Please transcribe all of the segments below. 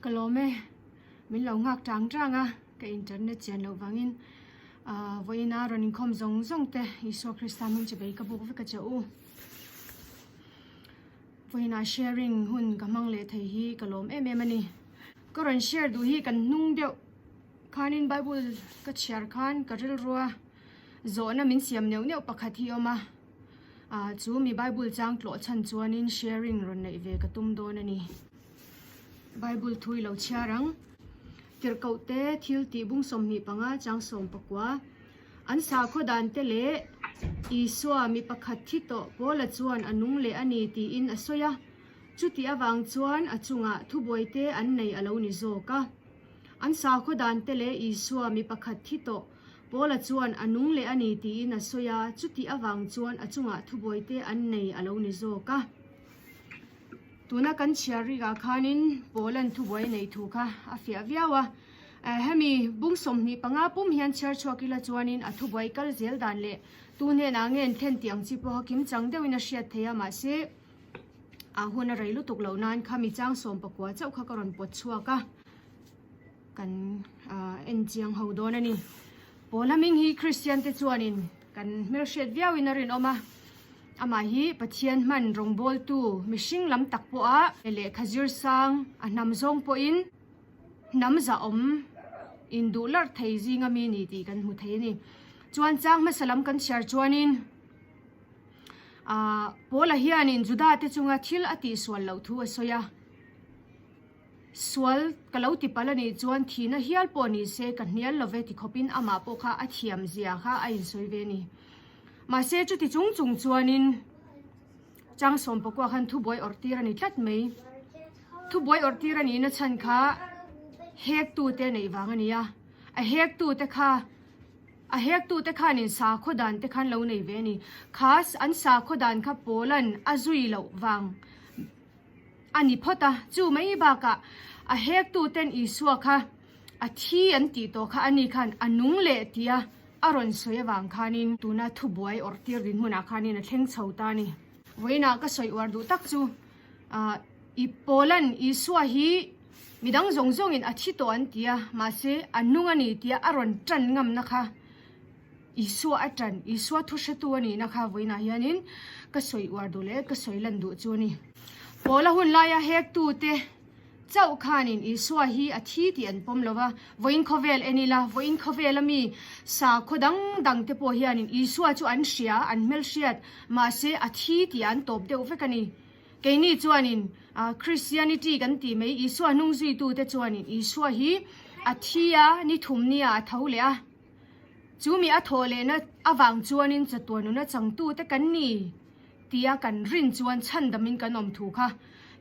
Ka lawm e, min lo nghak tang tang a, ka internet chian loh vangin vawiina rawn inkhawm zawng zawng te Isua Krista hming chi bei ka buk vek a che u. Vawiina sharing hun ka hmang leh thei hi ka lawm em em a ni. Ka rawn share duh hi kan hnung deuh khanin Bible ka chhiar khan ka rilrua zawhna min siam neuh neuh pakhat hi a awm a. Ah chu mi Bible chang tlawh chhan chuanin sharing rawn neih ve ka tum dawn a ni. Bible thu i lo chhiar ang. Tirhkoh te thil tih bung 25 chang 19. An sakhaw dan te leh Isua mi pakhat thi tawh Paula chuan a nung leh a ni tiin a sawi a. Chuti avang chuan a chungah thubuai te an nei a lo ni zawk a. An sakhaw dan te leh Isua mi pakhat thi tawh Paula chuan a nung leh a ni tiin a sawi a, chutih avang chuan a chungah thubuaite an nei a lo ni zawk a. Tuna kan chhiar rikah khanin Paula'n thubuai neih thu kha a fiah viau a. Hemi bung 25 pum hian chhiar chhuak ila chuanin a thubuai kal zel dan leh tu hnenah nge an thlen tih ang chi pawha kimchang deuhin a hriat theih a, mahse a hun a rei lutuk loh nan kha mi chang 19 chauh kha ka rawn pawt chhuak a. Kan en chiang ho dawn a ni. Paula hming hi Kristian te chuanin kan hmelhriat viauin a rinawm a. Amah hi Pathian hman rawngbawltu mihring lam tak pawha lehkha zir sang a hnam zawng pawhin hnam zahawm induh larh thei zinga mi ni tih kan hmu thei a ni. Chuan chang hmasa lam kan chhiar chuanin Paula hianin Juda te chunga thil a tihsual loh thu a sawi a. Sual ka lo ti palh a nih chuan thihna hial pawh ni se ka hnial lo ve ti khawpin amah pawh kha a thiam zia kha a insawi ve a ni. Mahse chuti chung chung chuanin chang sawmpakua khan thubuai awrh tir a ni tlat mai. Thubuai awrh tir a nihna chhan kha hektute neih vang a ni a, a hektute kha a hektute khanin sakhaw dan te khan lo nei ve a ni. Kha an sakhaw dan kha Paula'n a zui loh vang. A ni phawt a, chu mai bakah a hektuten Isua kha a thi an tih tawh kha ani khan a nung leh tia a rawn sawi avang khanin tuna thubuai awrh tir dinhmunah khanin a thleng chho ta a ni. Vawiinah ka sawi uar duh tak chu i Paula'n Isua hi midang zawng zawngin a thi tawh an ti a, mahse a nung a ni tia a rawn tan ngamna kha Isua a ṭan, Isua thu hretu a nihna kha vawiinah hianin ka sawi uar duh leh ka sawi lan duh chu a ni. Paula hun laia hektute chauh khanin Isua hi a thi tih an pawm lo va, vawiin khawvel en ila, vawiin khawvela mi sakhaw dang dangte pawh hianin Isua chu an hria, an hmelhriat, mahse a thi tih an tawp deuh vek a ni. Keini chuanin Christianity kan tih mai, Isua hnungzuitute chuanin Isua hi a thi a, ni thum nia a tho leh a. Chu mi a thawh lehna avang chuanin chatuan nuna changtute kan ni tia kan rin chuan chhandamin kan awm thu kha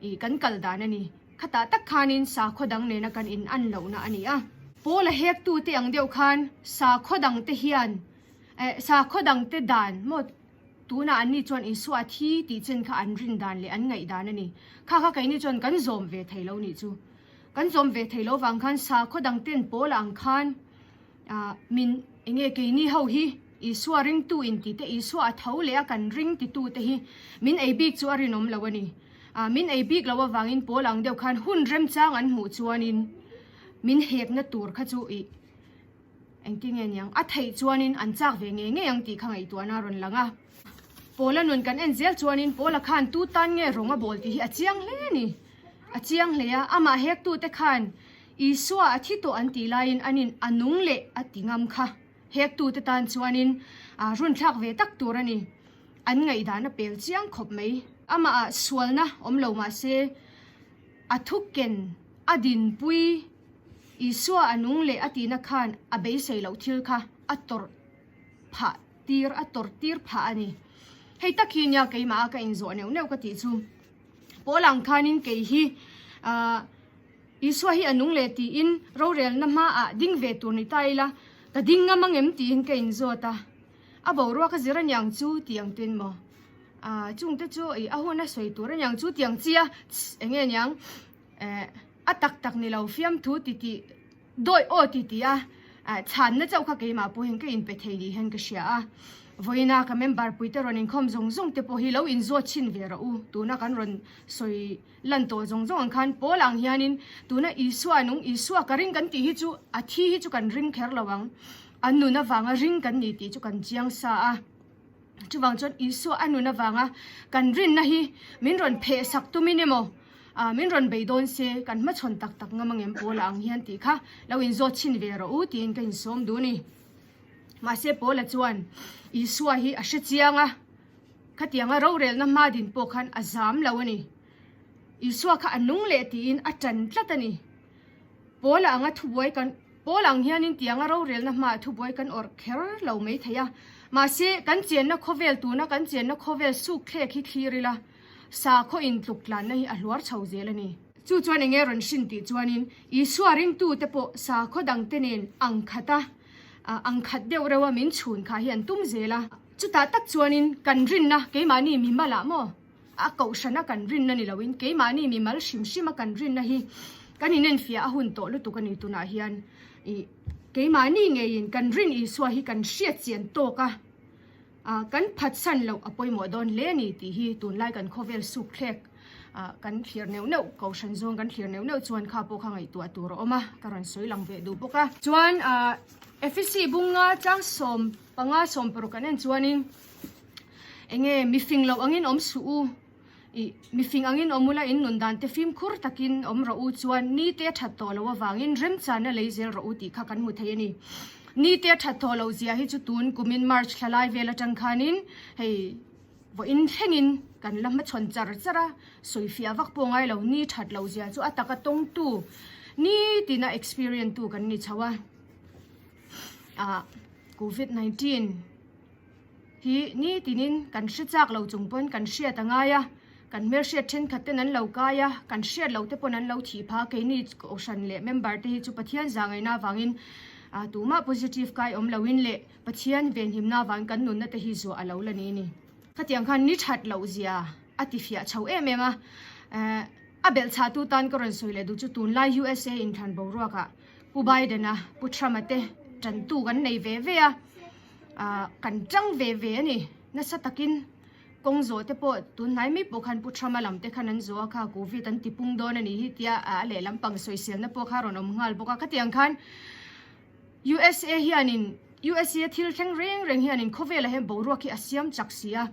ih kan kal dan a ni. Khatah tak khanin sakhaw dang nena kan in an lohna a ni a. Paul a hektute ang deuh khan sakhaw dangte hian eh sakhaw dangte dan maw tunah anni chuan Isua a thi tih chen kha an rin dan leh an ngaih dan a ni. Kha kha keini chuan kan zawm ve thei lo nih chu. Kan zawm ve thei lo vang khan sakhaw dangten Paul-a ang khan Ah, min enge keini ho hi Isua ringtu in ti te, Isua a tho leh a kan ring titu te hi min ei bik chu a rinawm lo a ni. Ah, min ei bik lo avangin pawl ang deuh khan hun remchang an hmuh chuanin min hekna tur kha chu ih engtin nge niang a theih chuanin an chak ve ngei ngei ang tih kha ngaihtuahna a rawn lang a. Pawla nun kan en zel chuanin Pawla khan tu tan nge rawng a bawl tih hi a chiang hle a ni. A chiang hle a, amah hektute khan Isua a thi tawh an tih laiin anin a nung leh a ti ngam kha. Hektute tan chuanin run thlak ve tak tur a ni. An ngaihdan a pel chiang khawp mai. Amahah sualna awm lo mah se a thuken a dinpui Isua a nung leh a tihna khan a beisei loh thil kha a tawrh phah tir a tawrh tir phah a ni. Hei tak hi nia keimah a ka inzawh neuh neuh ka tih chu. Pawl ang khanin kei hi ah Isua hi a nung leh tiin rorelna hmaah ding ve tur ni ta ila, ka ding ngam ang em tiin ka inzawt a. A boruak a zir aniang chu tih ang tin maw? Ah chungte chu ih a hun a sawi tur aniang chu tih ang chi a, eng nge niang eh a tak tak ni lo fiamthu ti tih dawi aw ti tih a chhanna chauh kha keimah pawhin ka inpe thei ni hian ka hria a. Vawiina ka member puite rawn inkhawm zawng zawng te pawh hi lo inzawt chhin ve rawh u. Tuna kan rawn sawi lan tawh zawng zawng ang khan Paul ang hianin tuna Isua nung, Isua ka ring kan tih hi chu a thi hi chu kan ring kher lo ang. A nun avanga ring kan ni tih chu kan chiang sa a. Chuvang chuan Isua a nun avanga kan rinna hi min rawn pheh sak tumin emaw, min rawn bei dawn se kan hmachhawn tak tak ngam angem Paula ang hian tih kha lo inzawt chhin ve rawh u tiin ka insawm duh a ni. Mahse Paula chuan Isua hi a hre chiang a, khatianga rorelna hma din pawh khan a zam lo a ni. Isua kha a nung leh tiin a tan tlat a ni. Paula anga thubuai kan Paul ang hianin tianga rorelna hmaah thubuai kan awrh kher lo mai thei a. Mahse kan chenna khawvel tuna kan chenna khawvel suk thlek hi thlir ila, sakhaw intluk tlanna hi a hluar chho zel a ni. Chu chuan enge rawn hrin tih chuanin Isua ringtute pawh sakhaw dangte nen ang khata ang khat deuh reuha min chhun kha hi an tum zel a. Chutah tak chuanin kan rinna keimahni mimalah maw a kohhrana kan rinna ni loin keimahni mimal hrim hrima kan rinna hi kan inenfiah a hun tawh lutuk a ni tunah hian ih keimahni ngeiin kan rin Isua hi kan hriat chian tawk a. Kan phatsan loh a pawimawh dawn hle a ni tih hi tunlai kan khawvel suk thlek kan thlir neuh neuh, kohhran zawng kan thlir neuh neuh chuan kha pawh kha ngaihtuah tur a awm a, ka rawn sawi lang ve duh bawk a. Chuan Efesi bunga chang 15 16 kan en chuanin enge mifing loh angin awm suh u, ih mifing angin awm ula in nun dan te fimkhur takin awm rawh u chuan ni te a that tawh loh avangin remchana lei zel rawh u tih kha kan hmu thei a ni. Ni te a that tawh loh zia hi chu tun kumin March thla lai vel atang khanin hei vawiin thlengin kan la hmachhawn char char a, sawifiah vak pawh ngai lo ni that loh zia chu a taka tawngtu ni tina experience tu kan ni chho a. Ah Covid 19. Hi ni tinin kan hre chak lo chung pawn kan hriat a ngai a, kan hmelhriat thenkhat ten an lo kai a, kan hriat lo te pawn an lo thih phah a, keini kohhran leh member te hi chu Pathian zahngaihna avangin tumah positive kai awm loin leh Pathian venhimna avangin kan nunna te hi zuah a lo la ni ni. Khatiang khan ni that loh zia a ti fiah chho em em a, a belhchhah tu tan ka rawn sawi leh duh chu tunlai USA inthlan boruakah Pu Biden-a, Pu Trump-a te tantu kan nei ve ve a. Ah kan tang ve ve a ni. Nasa takin kawng zawh te pawh tun hnai mai pawh khan Pu Trump a lam te khan an zawh a kha Covid an ti pung dawn a nih hi tia a lehlam pang sawiselna pawh kha a rawn awm nghal bawk a. Khatiang khan USA hianin USA thil thleng reng reng hianin khawvelah hian boruak hi a siam chak si a.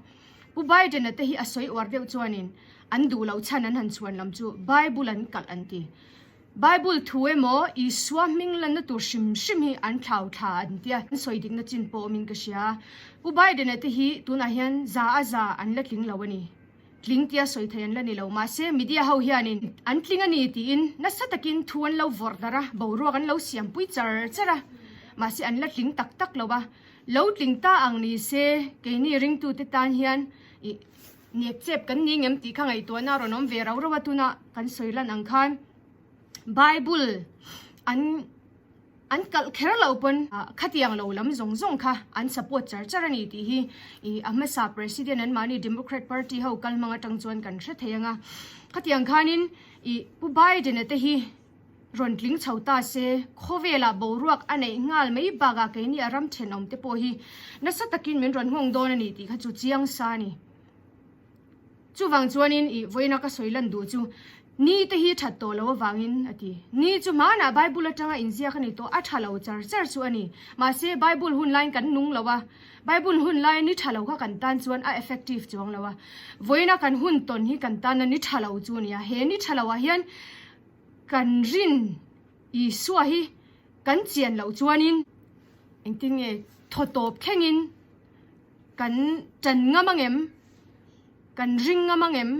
Pu Biden-a te hi a sawi uar deuh chuanin an duh loh chhan an han chhuan lam chu Bible an kalh an ti. Bible thu emaw Isua hming lanna tur hrim hrim hi an thlau thla an tia an sawi dikna chin pawh awmin ka hria. Pu Biden-a te hi tunah hian za a za an la tling lo a ni. Tling tia sawi thei an la ni lo. Mahse media ho hianin an tling a ni tiin nasa takin thu an lo vawrh darh a, boruak an lo siampui char char a. Mahse an la tling tak tak lo a. Lo tling ta ang ni se keini ringtute tan hian ih Nek chep kan ni ngem tih kha ngaihtuahna a rawn awm ve rau rau a, tuna kan sawi lan ang khan Bible an an kalh kher lo pawn khatiang lo lam zawng zawng kha an support char char a ni tih hi ih a hmasa President an mahni Democrat Party ho kal hmang atang chuan kan hre thei ang a, khatiang khanin ih Pu Biden-a te hi Rawn tling chho ta se, khawvelah boruak a neih nghal mai bakah keini a ram thenawm te pawh hi nasa takin min rawn nghawng dawn a ni tih kha chu chiang sa a ni. Chuvang chuanin ih vawiina ka sawi lan duh chu ni te hi that tawh lo avangin a ti. Ni chu hmanah Bible atanga inziak a ni tawh a tha lo char char chu a ni. Mahse Bible hun laiin kan nung lo a, Bible hun laia ni tha lo kha kan tan chuan a effective chuang lo a. Vawiina kan hun tawn hi kan tana ni tha lo chu a ni a, he ni tha loah hian Kan rin Isua hi kan chian loh chuanin engtin nge thaw tawp thlengin kan tan ngam ang em? Kan ring ngam ang em?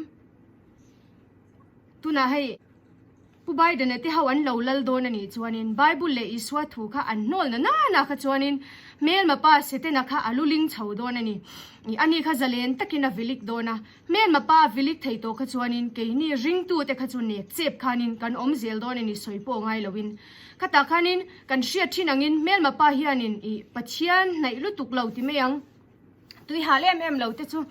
Tunah hei Pu Biden-a te ho an lo lal dawn a nih chuanin Bible leh Isua thu kha an hnawl na nana kha chuanin hmelma pa Setana kha a luling chho dawn a ni. Ani kha zalen takin a vilik dawn a. Hmelma pa vilik thei tawh kha chuanin keini ringtute kha chu nek chep khanin kan awm zel dawn a ni sawi pawh ngai loin. Khatah khanin kan hriat thin angin hmelma pa hianin ih Pathian hnaih lutuk lo ti mai ang. Tui hal em em lo te chu.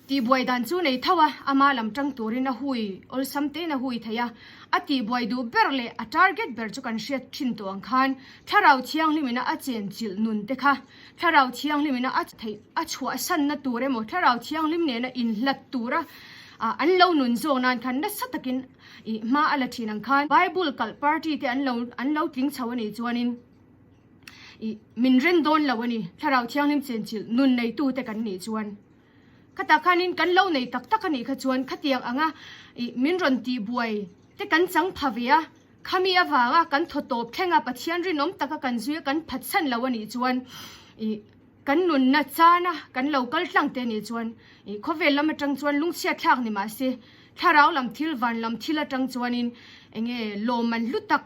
Tihbuai dan chu nei tho a, ama lam tang turin a hui awlsam tein a hui thei a. A tihbuai duh ber leh a target ber chu kan hriat thin tawh ang khan Thlarau Thianghlimina a chenchilh nun te kha Thlarau Thianghlimina a theih a chhuahsanna tur emaw Thlarau Thianghlim nena inhlat tura an lo nun zawk nan khan nasa takin ih hma a la thin ang khan Bible kalh party te an lo an lo tling chho a nih chuanin ih min ren dawn lo a ni Thlarau Thianghlim chenchilh nun neitute kan nih chuan. Khatah khanin kan lo nei tak tak a nih kha chuan khatiang anga ih min rawn tihbuai te kan chang pha ve a, khami avanga kan thaw tawp thleng a Pathian rinawm taka kan zui a kan phatsan lo a nih chuan ih kan nunna chana kan lo kal tlang te nih chuan ih khawvel lam atang chuan lungchhiat thlak ni mah se thlarau lam thil van lam thil atang chuanin enge lawmman hlu tak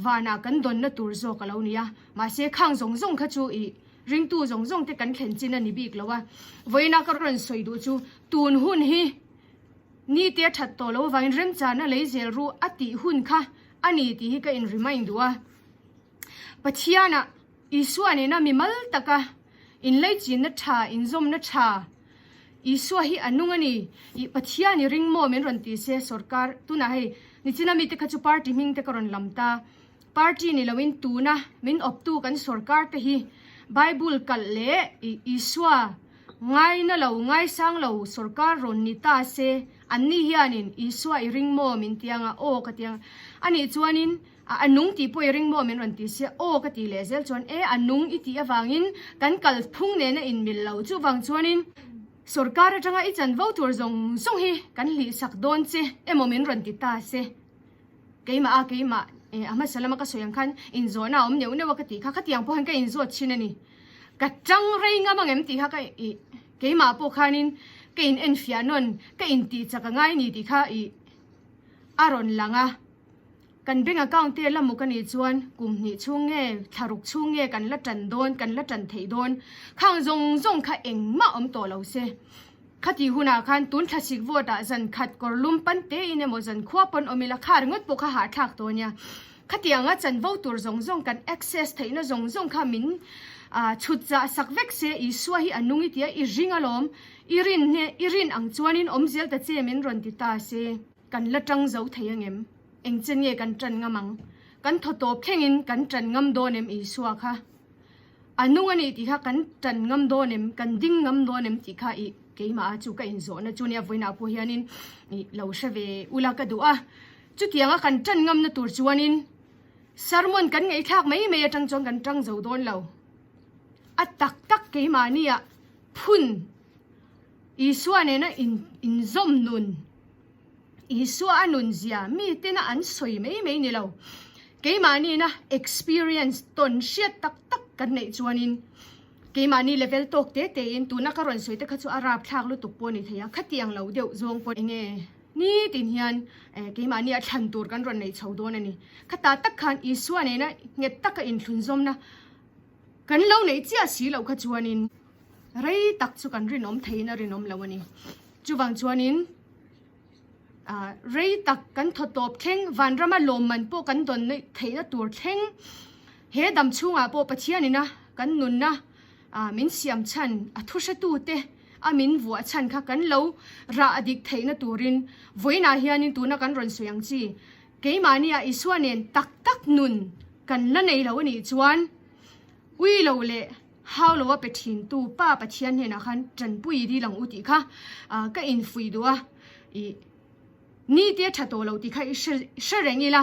vanah kan dawnna tur zawk a lo ni a, mahse khang zawng zawng kha chu ih Ringtu zawng zawng te kan thlen chin a ni bik lo a, vawiina ka rawn sawi duh chu tun hun hi ni te a that tawh lo avangin remchana lei zel ru a tih hun kha a ni tih hi ka in remind duh a. Pathianah Isua nena mi mal taka inleichinna tha, inzawmna tha, Isua hi a nung a ni, ih Pathian i ring maw min rawn ti se sorkar tunah hei nichina mite kha chu party hming te ka rawn lam ta. Party ni loin tuna min awptu kan sorkar te hi Bible kalh leh Isua ngaina lo ngaisang lo sorkar rawn ni ta se anni hianin Isua i ring maw min ti anga aw ka ti anga anih chuanin a nung tih pawh i ring maw min rawn ti sia aw ka ti leh zel chuan e a nung i tih avangin kan kalphung nena inmil lo chuvang chuanin sorkar atanga i chanvo tur zawng zawng hi kan hlihsak dawn che emaw min rawn ti ta se. Keimah a keimah eh a hmasa lama ka sawi ang khan inzawhna a awm neuh neuh a ka tih kha khatiang pawh hian ka inzawt thin a ni. Ka tang rei ngam ang em tih kha ka ih keimah pawh khanin ka in enfiah nawn ka intih chak a ngai ni tih kha ih a rawn lang a. Kan bank account te la muk a nih chuan kum hnih chhung nge thla ruk chhung nge kan la tan dawn kan la tan theih dawn khang zawng zawng kha engmah awm tawh lo se. Khati hunah khan tun thlasik vote ah zan khat kawr lum pan te in emaw zan khua pawn awm ila kha ringawt pawh kha hahthlak tawh ania. Khatiang a chanvo tur zawng zawng kan access theihna zawng zawng kha min chhut zah sak vek se Isua hi a nung i tia i ring alawm i rin hne i rin ang chuanin awm zel ta che min rawn ti ta se. Kan la tang zo thei angem? Eng chen nge kan tan ngam ang? Kan thaw tawp thlengin kan tan ngam dawn em Isua kha? A nung a nih tih kha kan tan ngam dawn em, kan ding ngam dawn em tih kha ih keimah a chu ka inzawhna chu nia vawiinah pawh hianin ih lo hre ve ula ka duh a. Chutianga kan tan ngamna tur chuanin sermon kan ngaihthlak mai mai atang chuan kan tang zo dawn lo. A tak tak keimahnia phun Isua nena in inzawm nun. Isua a nun zia mi tena an sawi mai mai ni lo. Keimahniina experience tawn hriat tak tak kan neih chuanin keimahni level tawk te tein tuna ka rawn sawi te kha chu a rapthlak lutuk pawh a ni thei a, khatiang lo deuh zawng pawh enge nitin hian keimahni a thlan tur kan rawn neih chho dawn a ni. Khatah tak khan Isua nena nghet taka inthlunzawmna kan lo neih chiah si loh kha chuanin rei tak chu kan rinawm theiin a rinawm lo a ni. Chuvang chuanin rei tak kan thaw tawp thleng, vanrama lawmman pawh kan dawn theihna tur thleng, he dam chhungah pawh Pathianina kan nunna min siam chhan, a thuhretute a min vuah chhan kha kan lo rah dik theihna turin vawiinah hianin tuna kan rawn sawi ang chi, keimahnia Isua nen tak tak nun kan la nei lo a nih chuan ui lo leh Hau lo a pe thin tu pa Pathian hnenah khan tanpui i dil ang u tih kha ka infuih duh a, i ni te a tha tawh lo tih kha i hre reng ila,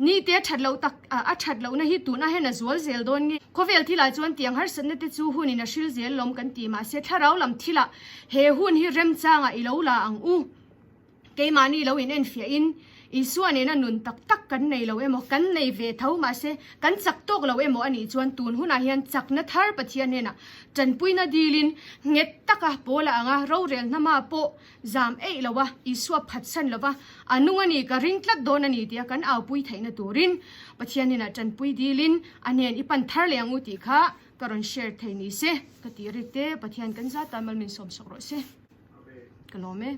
ni te a that loh tak a that lohna hi tunah hian a zual zel dawn nge? Khawvel thilah chuan tiang harsatna te chu hunin a hril zel lawm kan ti mahse thlarau lam thilah he hun hi remchangah i lo la ang u. Keimahni lo in enfiahin Isua nena nun tak tak kan nei lo emaw, kan nei ve tho mahse kan chak tawk lo emaw a nih chuan tun hunah hian chakna thar Pathian hnenah tanpuina dilin nghet taka pawl a anga rorel hnama pawh zam eih lo a, Isua phatsan lova a nung a ni ka ring tlat dawn a ni tia kan aupui theihna turin Pathian hnenah tanpui dilin a hnen i pan thar leh ang u tih kha ka rawn share thei ni se ka ti rik te Pathian kan zat tan malmin sawmsawk rawh se. Ka lawm e.